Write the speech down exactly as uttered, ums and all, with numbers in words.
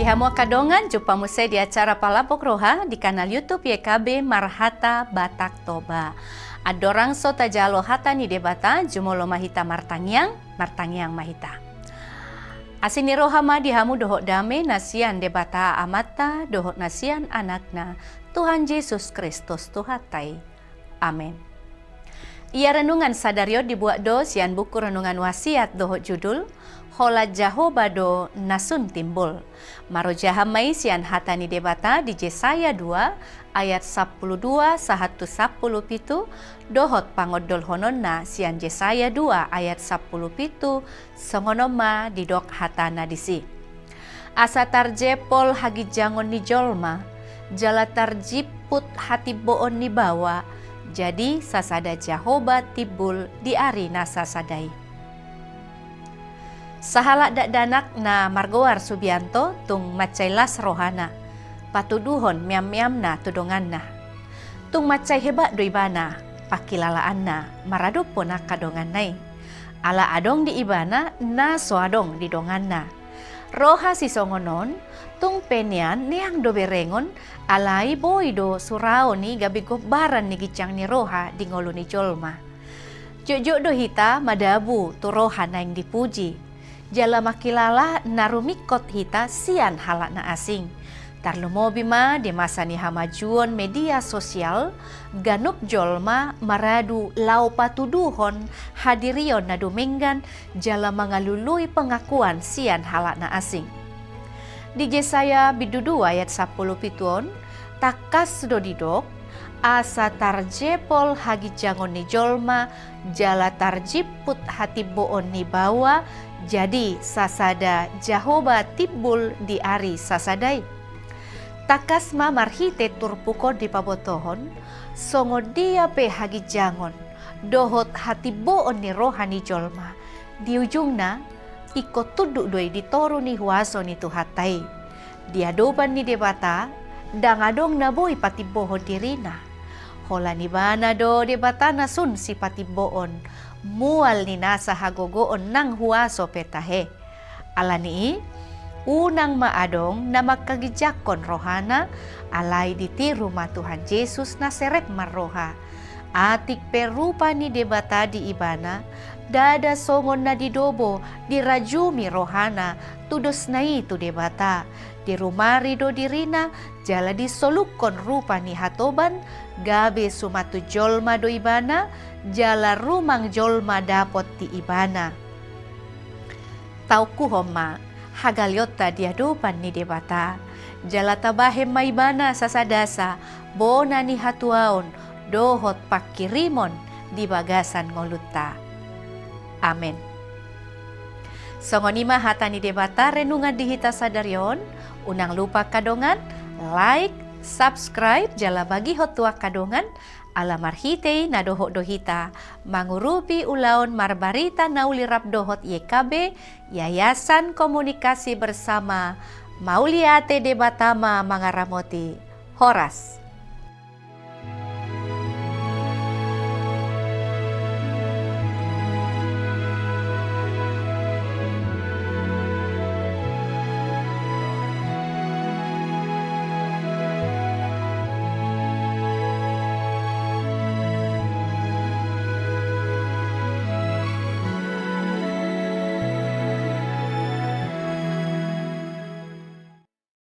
Di hamu angka dongan, jumpa muse di acara Palambok Roha di kanal YouTube Y K B Marhata Batak Toba. Andorang so tajalo hata ni Debata, jumolo ma hita martangiang, martangiang ma hita. Asi ni roha ma di hamu dohot dame na sian Debata Amanta dohot na sian Anakna, Tuhan Jesus Kristus Tuhanta i. Amen. Ia renungan sadari on dibuat do sian buku Renungan Wasiat dohot judul Holan Jahowa do na sun timbul. Marojahan ma i sian hata ni Debata di Jesaya dua ayat sampulu dua sahat tu sampulu pitu, dohot pangondolhononna sian Jesaya dua ayat sampulu pitu, songon on ma didok hatana disi. Asa tarjepol haginjangon ni jolma, jala tarjimput hatimboon ni baoa, jadi sasada Jahowa timbul di ari na sasada i. Sahalak dakdanak na margoar Subianto tung mansai las rohana patuduhon meammeamna tu donganna. Tung mansai hebat do ibana pangkilalaanna maradophon angka donganna i. Ala adong di ibana na so adong di donganna. Roha sisongon on, tung pe nian neang do berengon, alai boi do suraon i gabe gombaran ni ginjang ni roha di ngolu ni jolma. Jotjot do hita madabu tu roha naeng dipuji, jala mangkilala na rumingkot hita sian halak na asing. Tarlumobi ma di masa ni hamajuon media sosial, ganup jolma maradu laho patuduhon hadirion na dumenggan jala mangalului pengakuan sian halak na asing. Di Jesaya bindu dua ayat sampulu pitu on, tangkas do didok, asa tarjepol haginjangon ni jolma, jala tarjimput hatimboon ni baoa, jadi sasada Jahowa timbul di ari sasada i. Tangkas ma marhite turpuk on dipabotohon, songon dia pe haginjangon dohot hatimboon ni roha ni jolma, di ujungna ingkon tunduk do i di toru ni huaso ni Tuhanta i. Di adopan ni Debata, ndang adong na boi patimbohon dirina. Holan ibana do Debata na sun sipatimboon, mual ni nasa hagogoon nang huaso pe tahe. Ala ni i, unang ma adong na manghaginjangkon rohana, alai ditiru ma Tuhan Jesus na serep marroha. Atik pe rupa ni Debata di ibana, ndada songon na didobo, dirajumi rohana, tudosna i tu Debata. Dirumari do dirina, jala disolukkon rupa ni hatoban, gabe sumatu jolma do ibana, jala rumang jolma dapot di ibana. Taungkuhon ma hagalionta di adopan ni Debata, jala tabahen ma ibana sasadasa bona ni hatuaon dohot pangkirimon di bagasan ngolunta. Amen. Songon i ma hata ni Debata renungan di hita sadari on, unang lupa angka dongan, like, subscribe, jala bagihon tu angka dongan, ala marhite i na dohot do hita mangurupi ulaon marbarita na uli rap dohot Y K B, Yayasan Komunikasi Bersama. Mauliate, Debata ma mangaramoti. Horas.